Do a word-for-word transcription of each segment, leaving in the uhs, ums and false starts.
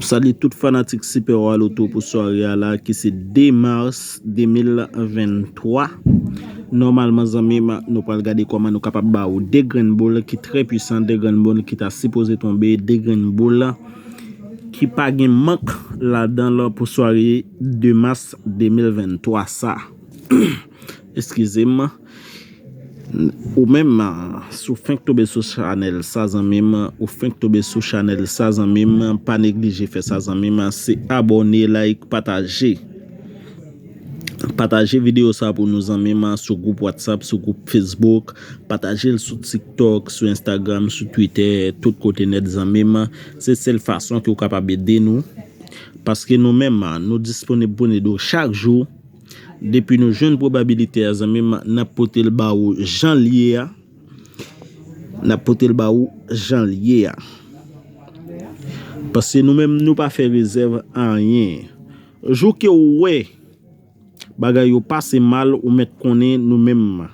Salye tout fanatik Super Wa Loto pou sware a la ki se de mas de mil venntwa. Nòmalman, zanmi m, nou pral gade kòman nou kapab ba ou de grenn boul ki trè pwisan, de grenn boul ki ta sipoze tonbe, de grenn boul ki pa gen mank ladan l pou sware de mas de mil venntwa sa. Eskize m. Ou menm, si w fenk tonbe sou chanèl sa, zanmi m, ou fenk tonbe sou chanèl sa, zanmi m, pa neglije fè sa, zanmi m, se abòne, like, pataje. Pataje videyo sa pou nou, zanmi m, sou gwoup WhatsApp, sou gwoup Facebook, pataje l sou TikTok, sou Instagram, sou Twitter, tout kote nèt, zanmi m. Se sèl fason ke w kapab ede nou. Paske nou menm, nou disponib pou n ede w chak jou. Depi nou jwenn pwobabilite a, zanmi m, n ap pote l ba ou jan l ye a. N ap pote l ba ou jan l ye a. Paske nou menm, nou pa fè rezèv anyen. Jou ke w wè bagay yo pase mal, ou mèt konnen nou menm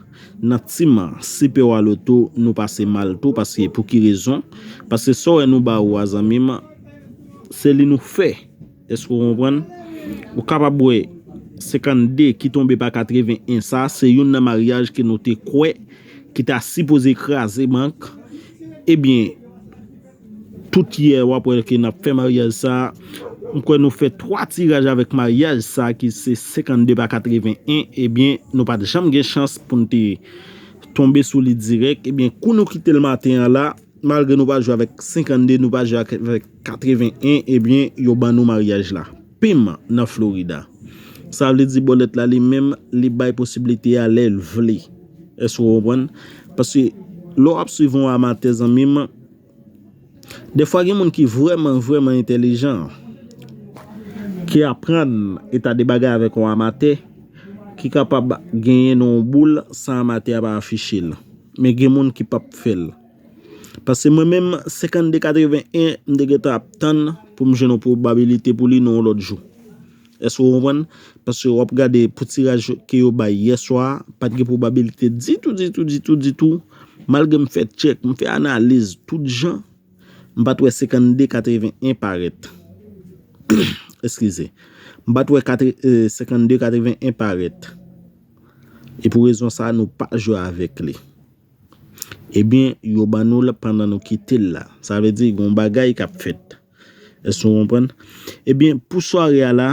nan tim Super Wa Loto, nou pase mal tou. Paske pou ki rezon? Paske sa w wè nou ba ou a, zanmi m, se li nou fè. Èske w konprann? Ou kapab wè senkannde ki tonbe pa katreven en sa, se youn nan maryaj ke nou te kwè ki ta sipoze kraze bank. Ebyen, tout yè w ap wè ke n ap fè maryaj sa. M kwè nou fè twa tiraj avèk maryaj sa ki se senkannde pa katreven en. Ebyen, nou pa t janm gen chans pou n te tonbe sou li dirèk. Ebyen, kou nou kite l maten an la, malgre nou pa jwe avèk senkannde, nou pa jwe avèk katreven en, ebyen, yo ban nou maryaj la. Pim nan Florida. Sa vle di bòlèt la li menm, li bay posiblite a lè l vle. Èske w konprann? Paske lè w ap swiv yon amatè, zanmi m, dèfwa gen moun ki vrèman, vrèman entèlijan, ki aprann eta de bagay avèk yon amatè, ki kapab genyen nan yon boul san amatè a pa afiche l. Men gen moun ki p ap fè l. Paske mwen menm, senkannde katreven en, m te gentan ap tann pou m jwenn yon pwobabilite pou li nan yon lòt jou. Èske w konprann? Paske w ap gade pou tiraj ke yo bay yè swa, pa t gen pwobabilite ditou, ditou, ditou, ditou. Malgre m fè tchèk, m fè analiz tout jan, m pa t wè senkannde katreven en parèt. Eskize. M pa t wè katre-, eh, senkannde katreven en parèt. E pou rezon sa, nou pa jwe avèk li. Ebyen, yo ban nou l pandan nou kite l la. Sa vle di, gen yon bagay k ap fèt. Èske w konprann? Ebyen, pou sware a la,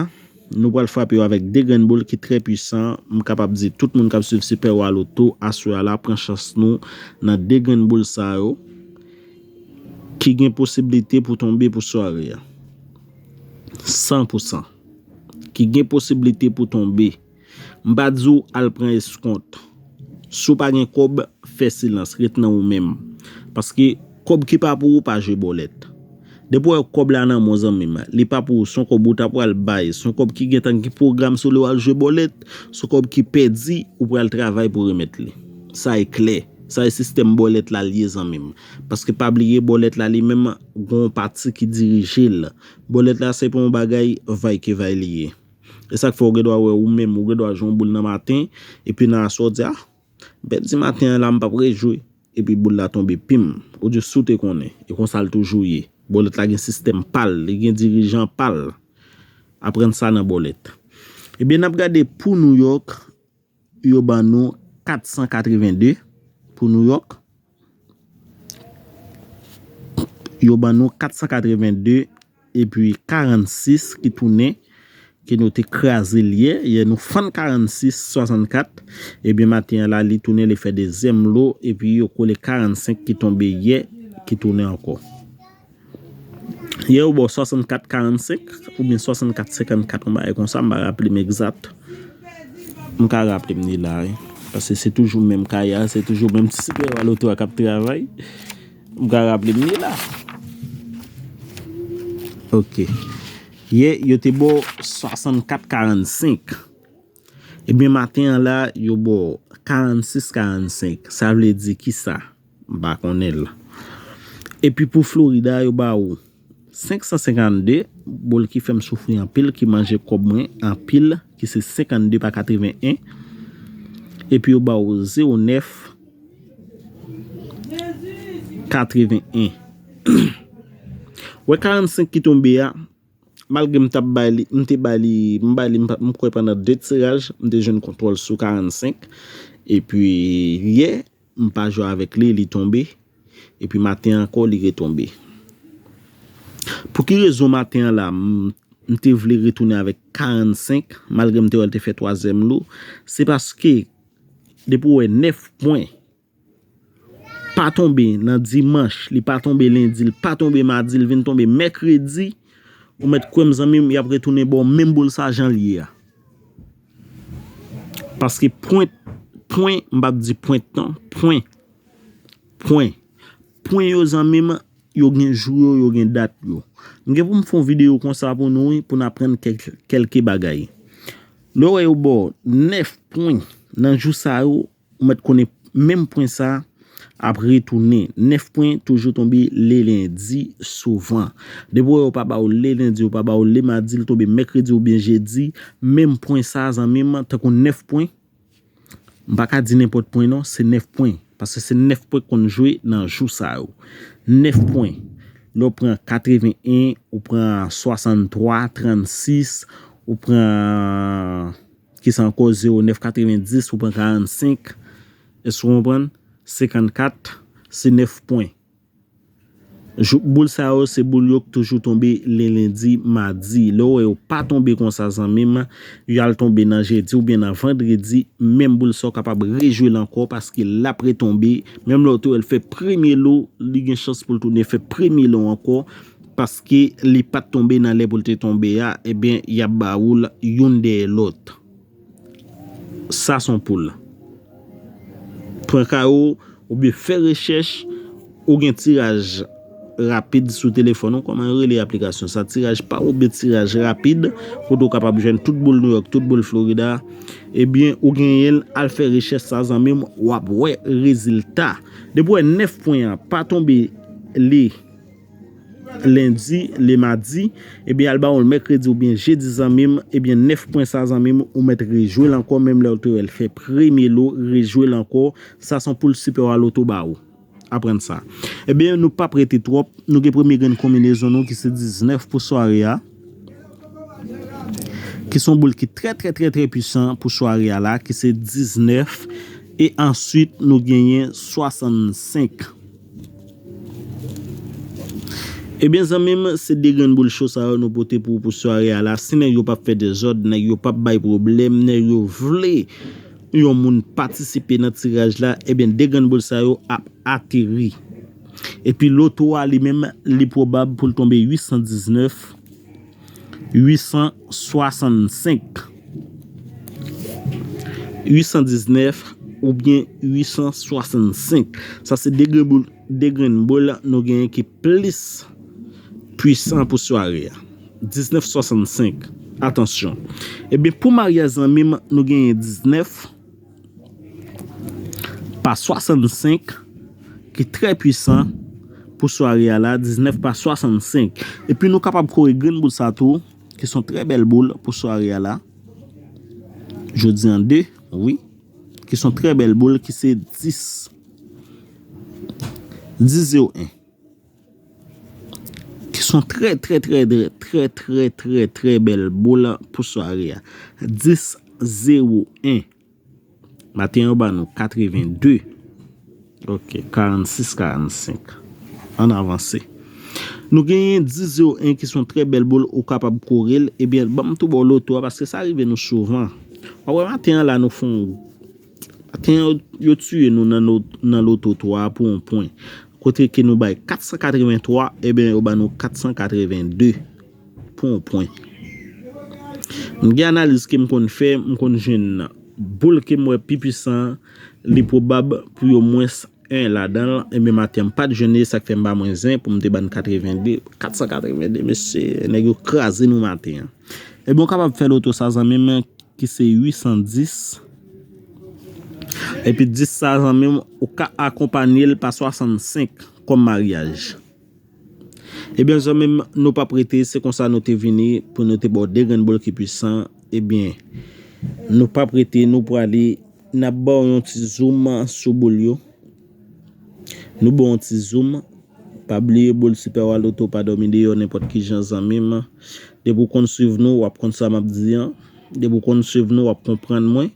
nou pral frape yo avèk de grenn boul ki trè pwisan. M kapab di, tout moun k ap swiv Super Wa Loto aswè a la, pran chans nou nan de grenn boul sa yo ki gen posiblite pou tonbe pou sware a. San pou san. Ki gen posiblite pou tonbe. M pa di w al pran eskont. Si w pa gen kòb, fè silans, ret nan ou menm. Paske kòb ki pa pou ou pa jwe bòlèt. Depi w wè kòb la nan men w, zanmi m, li pa pou ou, se yon kòb ou ta pral bay, se yon kòb ki gentan gen pwogram sou li w al jwe bòlèt, se yon kòb ki pèdi, ou pral travay pou remèt li. Sa e klè. Sa e sistèm bòlèt la l ye, zanmi m. Paske pa bliye, bòlèt la li menm, gen yon pati ki dirije l. Bòlèt la se pa yon bagay vay ke vay li ye. E sa k fè w gen dwa wè ou menm, ou gen dwa jwe yon boul nan maten, epi nan aswè w di, ah, m pèdi maten an la, m p ap rejwe. Epi boul la tonbe, pim. Ou di si w te konnen. E konsa l toujou ye. Bòlèt la gen sistèm pa l, li gen dirijan pa l. Aprann sa nan bòlèt. Ebyen, n ap gade pou New York, yo ban nou kat san katreven de pou New York. Yo ban nou kat san katreven de epi karannsis ki tounen, ke nou te kraze l yè. Yè nou fann karannsis swasannkat. Ebyen, maten an la, li tounen, li fè dezyèm lo, epi yo kole karannsenk ki tonbe yè, ki tounen ankò. Yè yo ba w swasannkat karannsenk oubyen swasannkat senkannkat, yon bagay konsa, m pa raple m egzat. M ka raple m li la, wi. Paske se toujou menm kay a, se toujou menm ti Super Wa Loto a k ap travay. M ka raple m li la. Ok. Yè, yo te ba w swasannkat karannsenk. Ebyen, maten an la, yo ba w karannsis karannsenk. Sa vle di kisa? M pa konnen l. Epi pou Florida, yo ba ou senk san senkannde, boul ki fè m soufri anpil, ki manje kòb mwen anpil, ki se senkannde pa katreven en. Epi yo ba ou zewo nèf katreven en. Wè karannsenk ki tonbe a, malgre m t ap bay li, m te bay li, m bay li, m pa- m kwè pandan de tiraj, m te jwenn kontwòl sou karannsenk. Epi yè, m pa jwe avèk li, li tonbe. Epi maten ankò, li retonbe. Pou ki rezon maten an la, m, m te vle retounen avèk karannsenk, malgre m te wè l te fè twazyèm lo? Se paske, depi w wè nèf pwen, pa tonbe nan dimanch, li pa tonbe lendi, li pa tonbe madi, li vin tonbe mèkredi, ou mèt kwè m, zanmi m, y ap retounen ba w menm boul sa jan l ye a. Paske pwen, pwen, m p ap di pwent non, pwen, pwen. Pwen yo, zanmi m, yo gen jou yo, yo gen dat yo. M gen pou m fè yon videyo konsa pou nou, wi, pou n aprann kèk, kèlke bagay. Lè w wè yo ba w nèf pwen nan jou sa yo, ou mèt konnen menm pwen sa ap retounen. Nèf pwen toujou tonbe le lendi souvan. Depi w wè yo pa ba w le lendi, yo pa ba w le madi, li tonbe mèkredi oubyen jedi, menm pwen sa, zanmi m, tankou nèf pwen, m pa ka di nenpòt pwen non, se nèf pwen. Paske se nèf pwen k konn jwe nan jou sa yo. Nèf pwen. Lè w pran katreven en, ou pran swasanntwa, trannsis, ou pran, kisa ankò, zewo nèf, katrevendis, ou pran karannsenk, èske w konprann? Senkannkat, se nèf pwen. Jou, boul sa yo, se boul yo k toujou tonbe le lendi, madi. Lè w wè yo pa tonbe konsa, zanmi m, y al tonbe nan jedi oubyen nan vandredi, menm boul sa w kapab rejwe l ankò paske l ap retonbe. Menm lè w te wè l fè premye lo, li gen chans pou l tounen fè premye lo ankò paske li pa t tonbe nan lè pou l te tonbe a, ebyen, y ap ba ou l youn dèyè lòt. Sa se yon poul. Pran kawo, oubyen fè rechèch, ou gen tiraj rapid sou telefòn ou, kòman yo rele aplikasyon sa? Tiraj pa oubyen tiraj rapid, kote w kapab jwenn tout boul Nouyòk, tout boul Florida. Ebyen, ou genyen l, al fè rechèch sa, zanmi m, w ap wè rezilta. Depi w wè nèf pwen an pa tonbe le lendi, le madi, ebyen, al ba w l mèkredi oubyen jedi, zanmi m, ebyen, nèf pwen sa, zanmi m, ou mèt rejwe l ankò, menm lè w te wè l fè premye lo, rejwe l ankò. Sa se yon poul Super Loto ba ou. Aprann sa. Ebyen, nou p ap rete twòp. Nou gen premye grenn konbinezon nou ki se diznèf pou sware a. Ki se yon boul ki trè, trè, trè, trè pwisan pou sware a la, ki se diznèf. E answit, nou genyen swasannsenk. Ebyen, zanmi m, se de grenn boul cho sa yo nou pote pou ou pou sware a la. Si nèg yo p ap fè dezòd, nèg yo p ap bay pwoblèm, nèg yo vle yon moun patisipe nan tiraj la, ebyen, de grenn boul sa yo ap ateri. Epi loto a li menm, li pwobab pou l tonbe uit san diznèf, uit san swasannsenk. Uit san diznèf oubyen uit san swasannsenk. Sa se de grenn boul, de grenn boul nou genyen ki plis pwisan pou sware a. Diznèf swasannsenk. Atansyon. Ebyen, pou maryaj zanmi m, nou genyen diznèf pa swasannsenk, ki trè pwisan pou sware a la, diznèf pa swasannsenk. Epi nou kapab kore grenn boul sa tou, ki se yon trè bèl boul pou sware a la. Jodi an de, wi. Ki se yon trè bèl boul, ki se dis. Dis zewo en. Ki se yon trè, trè, trè, trè, trè, trè, trè, trè bèl boul pou sware a. Dis zewo en. Maten yo ba nou katreven de. Ok, karannsis, karannsenk. Ann avanse. Nou genyen dis zewo en ki se yon trè bèl boul ou kapab kore l. Ebyen, ban m tou ba w loto a paske sa rive nou souvan. W ap wè maten an la nou fè yon, maten an yo, yo tiye nou nan, lo- nan loto twa pou yon pwen. Kote ke nou bay kat san katreven twa, ebyen yo ba nou kat san katreven de pou yon pwen. M gen analiz ke m konn fè, m konn jwenn boul ke m wè pi pwisan, li pwobab pou yo mwens en ladan l, ebyen maten m pa t jwenn li, sa k fè m ba mwen zen pou m te ba n katreven de, kat san katreven de, mesye, nèg yo kraze nou maten an. Ebyen, w kapab fè loto sa, zanmi m, ki se uit san dis. Epi dis sa, zanmi m, ou ka akonpanye l pa swasannsenk kòm maryaj. Ebyen, zanmi m, nou p ap rete, se konsa nou te vini pou nou te ba w de grenn boul ki pwisan. Ebyen, nou p ap rete, nou prale, n ap ba w yon ti zoom sou boul yo. Nou ba w yon ti zoom. Pa bliye boul Super Waloto pa dòmi deyò nenpòt ki jan zanmi m. Depi w konn swiv nou, w ap konn sa m ap di an. Depi w konn swiv nou, w ap konprann mwen.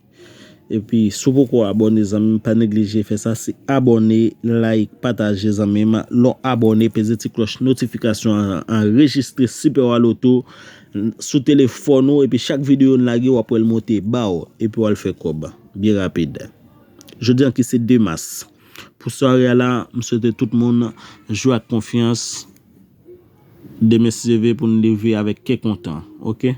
Epi si w poko abòne zanmi m, pa neglije fè sa, se abòne, like, pataje zanmi m. Lè w abòne, peze ti klòch notifikasyon an, anrejistre Super Waloto sou telefòn ou, epi chak videyo n lage, w ap wè l monte ba w, epi w al fè kòb byen rapid. Jodi an ki se de mas. Pou sware a la, m swete tout moun jwe ak konfyans. Demen si Dye vle pou n leve avèk kè kontan, oke?